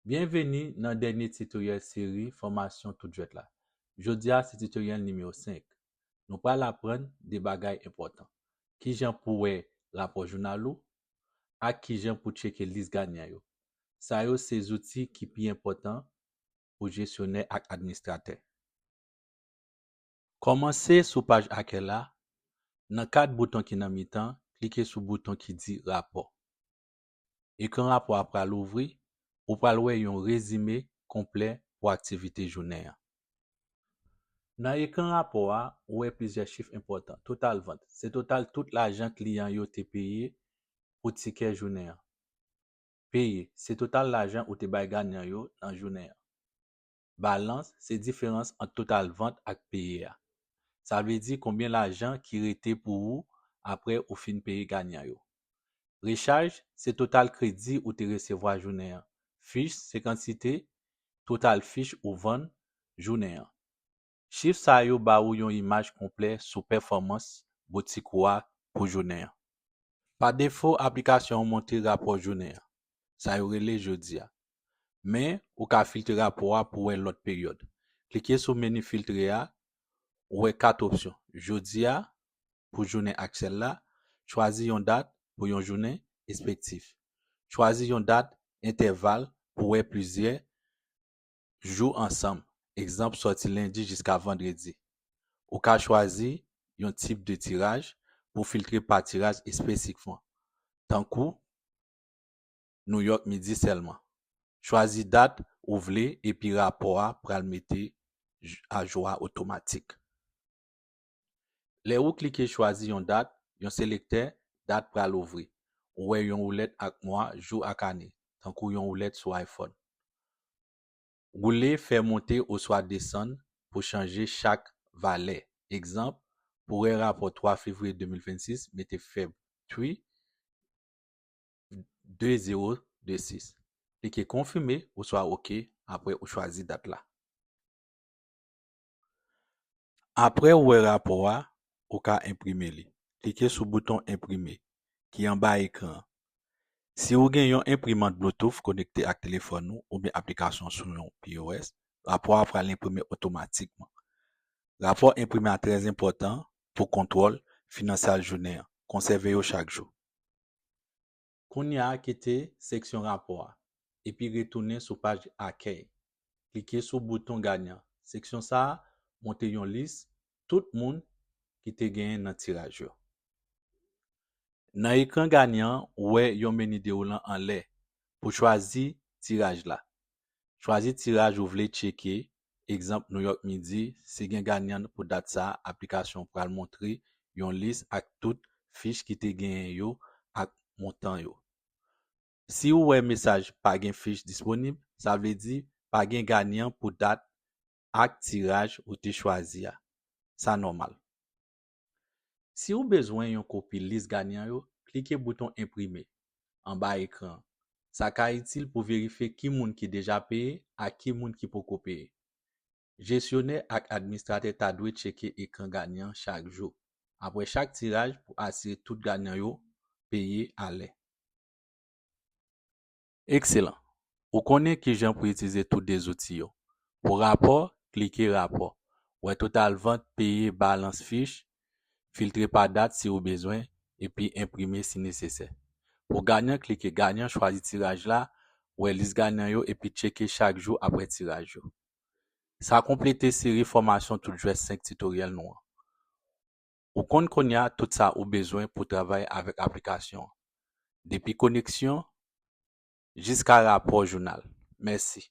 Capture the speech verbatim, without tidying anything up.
Byenveni nan dènye titoryèl seri fòmasyon tout jwèt la. Jodi a se titoryèl nimewo senk. Nou pral aprann de bagay enpòtan. Kijan pou wè rapò jounal ou, ak kijan pou tcheke lis ganyan yo. Sa yo se zouti ki pi enpòtan pou jesyonè ak administratè. Kòmanse sou paj akèy la, nan kat bouton ki nan mitan, klike sou bouton ki di Rapò. Ekran rapò a pral ouvri, ou pral wè yon rezime konplè pou aktivite jounen an. Nan ekran rapò a, ou wè plizyè chif enpòtan. Total vant, se total tout lajan kliyan yo te peye pou tikè jounen an. Peye, se total lajan ou te bay ganyan yo nan jounen an. Balans, se diferans ant total vant ak peye a. Sa vle di konbyen lajan ki rete pou ou apre ou fin peye ganyan yo. Rechaj, se total kredi ou te resevwa jounen an. Fich, se kantite total fich ou vann jounen an. Chif sa yo ba ou yon imaj konplè sou pèfòmans boutik ou a pou jounen an. Pa defo, aplikasyon an montre rapò jounen an. Sa yo rele jodi a. Men, ou ka filtre rapò a pou wè lòt peryòd. Klike sou meni filtre a, ou wè kat opsyon. Jodi a, pou jounen aktyèl la, chwazi yon dat pou yon jounen espektif. Chwazi yon dat entèval pou wè plizyè jou ansanm. Egzanp, sòti lendi jiska vandredi. Ou ka chwazi yon tip de tiraj pou filtre pa tiraj espesikman, tankou Nouyòk midi sèlman. Chwazi dat ou vle epi rapò a pral mete j-, ajou a otomatik. Lè ou klike chwazi yon dat, yon selektè dat pral ouvri. Ou wè yon woulèt ak mwa, jou ak ane, tankou yon woulèt sou iPhone. Woule, fè monte oswa desann pou chanje chak valè. Egzanp, pou wè rapò twa fevriye de mil vennsis, mete fèb twi de zewo de sis. Klike konfime oswa oke apre ou chwazi dat la. Apre ou wè rapò a, ou ka enprime li. Klike sou bouton enprime ki anba ekran an. Si ou gen yon enprimant Bluetooth konekte ak telefòn ou oubyen aplikasyon sou yon P O S, rapò a pral enprime otomatikman. Rapò enprime a trè enpòtan pou kontwòl finansyal jounen an. Konsève yo chak jou. Kounye a, kite seksyon rapò a, epi retounen sou paj akèy. Klike sou bouton ganyan. Seksyon sa a montre yon lis tout moun ki te genyen nan tiraj yo. Nan ekran ganyan an, ou wè yon meni dewoulan anlè pou chwazi tiraj la. Chwazi tiraj ou vle tcheke, egzanp, Nouyòk midi, si gen ganyan pou dat sa a, aplikasyon an pral montre yon lis ak tout fich ki te genyen yo ak montan yo. Si ou wè mesaj "pa gen fich disponib", sa vle di pa gen ganyan pou dat ak tiraj ou te chwazi a. Sa nòmal. Si ou bezwen yon kopi lis ganyan yo, klike bouton enprime anba ekran an. Sa ka itil pou verifye ki moun ki deja peye ak ki moun ki poko peye. Jesyonè ak administratè ta dwe tcheke ekran ganyan chak jou, apre chak tiraj, pou asire tout ganyan yo peye alè. Ekselan! Ou konnen kijan pou itilize tou de zouti yo. Pou rapò, klike Rapò. Wè total vant, peye, balans, fich, filtre pa dat si ou bezwen, epi enprime si nesesè. Pou ganyan, klike Ganyan, chwazi tiraj la, wè lis ganyan yo, epi tcheke chak jou apre tiraj yo. Sa konplete seri fòmasyon tout jwèt senk titoryèl nou an. Ou konn kounye a tout sa ou bezwen pou travay avèk aplikasyon an. Depi koneksyon jiska rapò jounal. Mèsi.